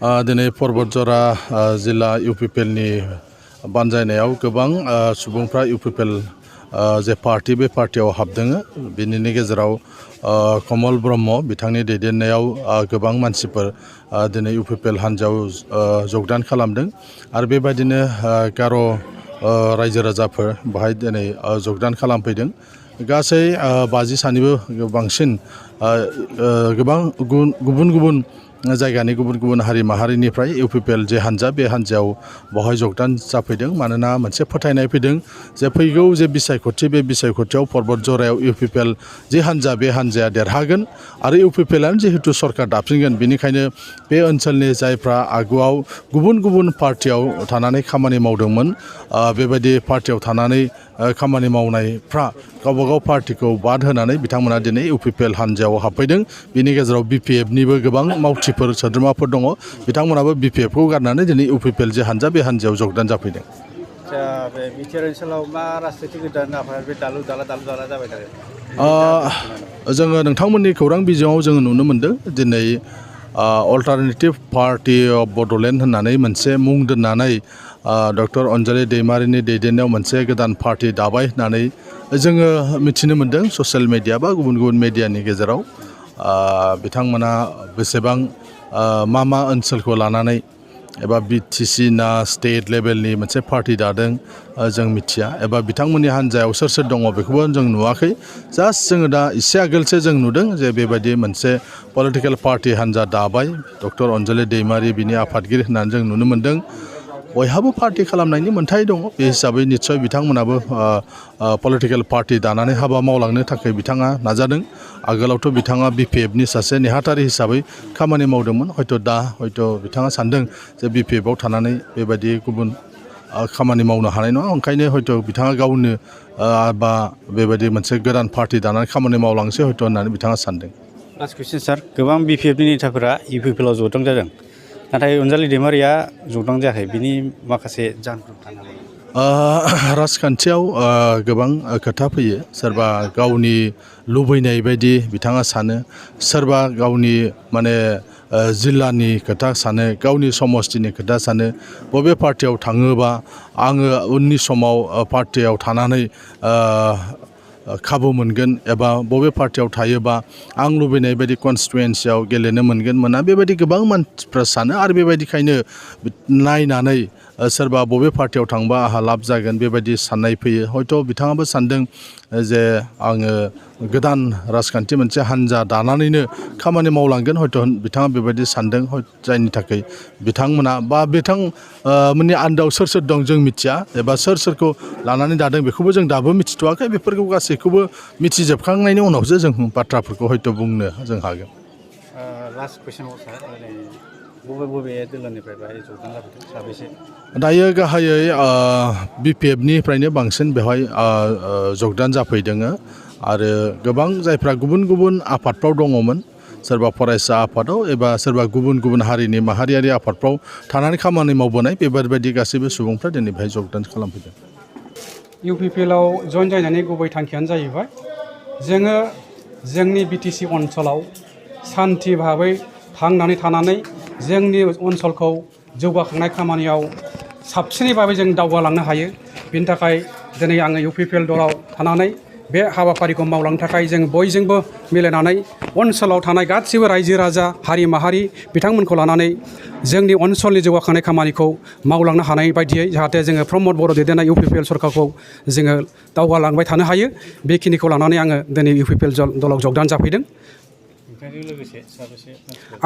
दिनै बतझ'रा जिल्ला इउपिपिएलनि बानजायनायाव गोबां सुबुंफ्रा इउपिपिएल जे पार्टी बे पार्टीयाव हाबदों बिनिनो गेजेराव कमल ब्रह्म बिथांनि दैदेननायाव गोबां मानसिफोर दिनै इउपिपिएल हान्जायाव जगदान खालामदों आरो बेबायदिनो गार' रायजो राजाफोर बाहाय दिनै जगदान खालामफैदों गासै 50 सानिबो बांसिन गोबां गुबुन गुबुन जायगानि गुबुन गुबुन हारि माहारिनिफ्राय इउपिपिएल जे हान्जा बे हान्जायाव बहाय जगदान जाफैदों मानोना मोनसे फोथायनाय फैदों जे फैगौ जे बिसायख'थि बे बिसायख'थियाव बतझ'रायाव इउपिपिएल जे हान्जा बे हान्जाया देरहागोन आरो इउपिपिएलआनो जिहेतु सरकार दाफिनगोन बेनिखायनो बे ओनसोलनि जायफ्रा आगुआव गुबुन गुबुन पार्टियाव थानानै खामानि मावदोंमोन बेबायदि पार्टियाव थानानै खामानि मावनायफ्रा गावबा गाव पार्टिखौ बाद होनानै बिथांमोना दिनै इउपिपिएल हान्जायाव हाबफैदों बिनि गेजेराव बिपिएफनिबो गोबां मावथिफोर सोद्रोमाफोर दङ बिथांमोनाबो बिपिएफखौ गारनानै दिनै इउपिपिएल जे हान्जा बे हान्जायाव जगदान जाफैदों बे बिटिआर ओनसोलाव मा राजनितिक गोदान आफाद बे दालु दाला जाबाय थायो जोङो नोंथांमोननि खौरां बिजोङाव जोङो नुनो मोन्दों दिनै अल्टारनेटिभ पार्टी अफ बड'लेण्ड होननानै मोनसे मुं दोननानै डक्टर अनजालि दैमारिनि दैदेननायाव मोनसे गोदान पार्टी दाबाय होननानै जोङो मिथिनो मोन्दों ससियेल मिडिया बा गुबुन गुबुन मिडियानि गेजेराव बिथांमोना बेसेबां मा ओनसोलखौ लानानै एबा बिटिसि ना स्टेट लेभेलनि मोनसे पार्टी दादों जों मिथिया एबा बिथांमोननि हान्जायाव सोर दङ बेखौबो जों नुवाखै जास्ट जोङो दा एसे आगोलसो जों नुदों जे बेबायदि मोनसे पलिटिकेल पार्टी हान्जा दाबाय डक्टर अनजालि दैमारि बिनि आफादगिरि होननानै जों नुनो मोन्दों बयहाबो पार्टी खालामनायनि मोन्थाय दङ बे हिसाबै निस्सय बिथांमोनाबो पलिटिकेल पार्टी दानानै हाबा मावलांनो थाखाय बिथाङा नाजादों आगोलावथ' बिथाङा बिपिएफनि सासे नेहाथारि हिसाबै खामानि मावदोंमोन हयथ' बिथाङा सानदों जे बिपिएफआव थानानै बेबायदि गुबुन खामानि मावनो हानाय नङा ओंखायनो हयथ' बिथाङा गावनो बा बेबायदि मोनसे गोदान पार्टी दानानै खामानि मावलांसै हयथ' होननानै बिथाङा सानदों लास्ट कुइसन सार गोबां बिपिएफनि नेताफोरा इउपिपिएलआव जगदान जादों नाथाय अनजालि दैमारिया जगदान जायाखै बिनि माखासे जाहोनफोर थानो हागौ राजखान्थियाव गोबां खोथा फैयो सोरबा गावनि लुबैनाय बायदि बिथाङा सानो सोरबा गावनि माने जिल्लानि खोथा सानो गावनि समस्तिनि खोथा सानो बबे पार्टियाव थाङोबा आङो उननि समाव पार्टियाव थानानै खाबु मोनगोन एबा बबे पार्टियाव थायोबा आं लुबैनाय बायदि कनस्टिटुवेन्सियाव गेलेनो मोनगोन मोना बेबायदि गोबां मानसिफ्रा सानो आरो बेबायदिखायनो नायनानै सोरबा बबे पार्टियाव थांबा आहा लाब जागोन बेबायदि साननाय फैयो हयथ' बिथाङाबो सानदों जे आङो गोदान राजखान्थि मोनसे हान्जा दानानैनो खामानि मावलांगोन हयथ' बिथाङा बेबायदि सानदों जायनि थाखाय बिथांमोना बा बिथांमोननि आन्दाराव सोर दं जों मिथिया एबा सोरखौ लानानै दादों बेखौबो जों दाबो मिथिथ'वाखै बेफोरखौ गासैखौबो मिथिजोबखांनायनि उनावसो जों बाथ्राफोरखौ हयथ' बुंनो जों हागोन लास्ट कुइसनाव सार बबे दोलोनिफ्राय बाहाय जगदान जाफैदों साबेसे दायो गाहायै बिपिएफनिफ्रायनो बांसिन बेवहाय जगदान जाफैदों आरो गोबां जायफ्रा गुबुन गुबुन आफादफ्राव दङमोन सोरबा फरायसा आफादाव एबा सोरबा गुबुन गुबुन हारिनि माहारियारि आफादफ्राव थानानै खामानि मावबोनाय बेबायदि गासैबो सुबुंफ्रा दिनै बेहाय जगदान खालामफैदों इउपिपिएलआव जइन जानायनि गुबै थांखियानो जाहैबाय जोङो जोंनि बिटिसि ओनसोलाव सान्थि भाबै थांनानै थानानै जोंनि ओनसोलखौ जौगाखांनाय खामानियाव साबसिनै भाबै जों दावगालांनो हायो बेनि थाखाय दिनै आङो इउपिपिएल दलाव थानानै बे हाबाफारिखौ मावलांनो थाखाय जों बयजोंबो मिलायनानै ओनसोलाव थानाय गासैबो रायजो राजा हारि माहारि बिथांमोनखौ लानानै जोंनि ओनसोलनि जौगाखांनाय खामानिखौ मावलांनो हानाय बायदियै जाहाथे जोङो प्रमद बर' दैदेननाय इउपिपिएल सरकारखौ जोङो दावगालांबाय थानो हायो बेखिनिखौ लानानै आङो दिनै इउपिपिएल दलाव जगदान जाफैदों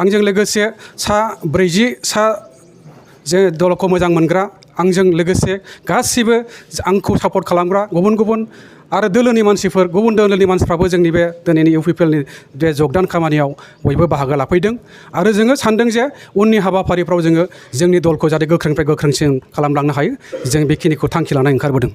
आंजों लोगोसे 40 जे दलखौ मोजां मोनग्रा आंजों लोगोसे गासिबो आंखौ सापर्ट खालामग्रा गुबुन आरो दोलोनि मानसिफोर गुबुन दोलोनि मानसिफ्राबो जोंनि बे दिनैनि इउपिपिएलनि बे जगदान खामानियाव बयबो बाहागो लाफैदों आरो जोङो सानदों जे उननि हाबाफारिफ्राव जोङो जोंनि दलखौ जाहाथे गोख्रोंनिफ्राय गोख्रोंसिन खालामलांनो हायो जों बेखिनिखौ थांखि लानानै ओंखारबोदों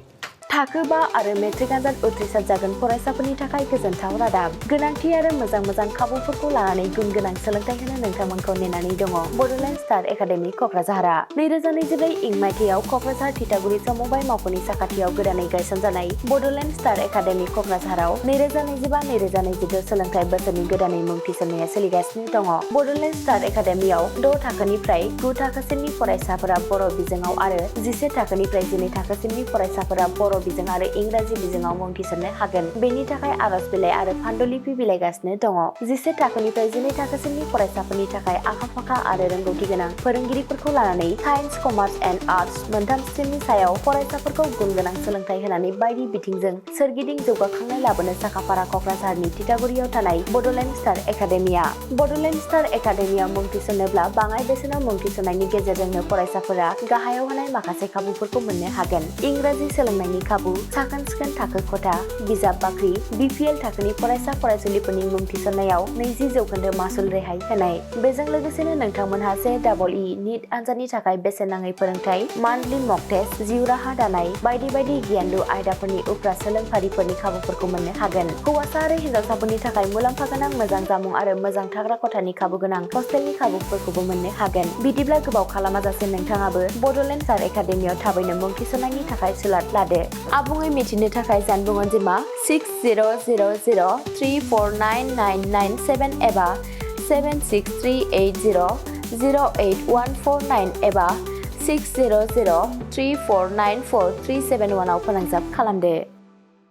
थाखो 5 आरो मेट्रिक आनजाद उथ्रिसार जागोन फरायसाफोरनि थाखाय गोजोनथाव रादाब। गोनांथि आरो मोजां खाबुफोरखौ लानानै गुन गोनां सोलोंथाइ होनो नोंथांमोनखौ नेनानै दङ बड'लेण्ड स्टार एकाडेमि क'क्राझारआ। 2024 इं मायथाइयाव क'क्राझार थिथागुरि समबाय मावख'नि साखाथियाव गोदानै गायसनजानाय बड'लेण्ड स्टार एकाडेमि क'क्राझाराव 2025-2026 सोलोंथाइ बोसोरनि गोदानै मुं थिसननाया सोलिगासिनो दङ। बड'लेण्ड स्टार एकाडेमियाव 6 थाखोनिफ्राय 9 थाखोसिमनि फरायसाफोरा बर' बिजोङाव आरो 11 थाखोनिफ्राय 12 थाखोसिमनि फरायसाफोरा बर' बिजों आरो इंराजि बिजोङाव मुं थिसननो हागोन। बेनि थाखाय आर'ज बिलाइ आरो फान्डुलिपि बिलाइगासिनो दङ। 11 थाखोनिफ्राय 12 थाखोसिमनि फरायसाफोरनि थाखाय आखा-फाखा आरो रोंगौथि गोनां फोरोंगिरिफोरखौ लानानै साइन्स, कमार्स एन्ड आर्टस मोनथाम स्ट्रिमनि सायाव फरायसाफोरखौ गुन गोनां सोलोंथाइ होनानै बायदि बिथिंजों सोरगिदिं जौगाखांनाय लाबोनो साखाफारा क'क्राझारनि थिथागुरियाव थानाय बड'लेण्ड स्टार एकाडेमिया। बड'लेण्ड स्टार एकाडेमियाव मुं थिसननोब्ला बाङाइ बेसेनाव मुं थिसननायनि गेजेरजोंनो फरायसाफोरा गाहायाव होनाय माखासे खाबुफोरखौ मोननो हागोन। इंराजि सोलोंनायनि खाबु, साखोन-सिखोन थाखो खथा, बिजाब बाख्रि, BPL थाखोनि फरायसा-फरायसुलिफोरनि मुं थिसननायाव 20% मासुल रेहाय होनाय। बेजों लोगोसेनो नोंथांमोनहा JEE नीट आनजादनि थाखाय बेसेन नाङै फोरोंथाय, मान्थलि मक टेस्ट, जिउ राहा दानाय बायदि आयदाफोरनि उफ्रा सोलोंफारिफोरनि खाबुफोरखौ मोननो हागोन। हौवासा आरो हिन्जावसाफोरनि थाखाय मुलाम्फा गोनां मोजां जामुं आरो मोजां थाग्रा खथानि खाबु गोनां हस्टेलनि खाबुफोरखौबो मोननो हागोन। बिदिब्ला गोबाव खालामाजासे नोंथाङाबो बड'लेण्ड स्टार एकाडेमियाव थाबैनो मुं थिसननायनि थाखाय सुलाद लादो। आबुङै मिथिनो थाखाय जानबुं अनजिमा 6000349997 एबा 7638008149 एबा 6003494371 आव फोनांजाब खालामदो।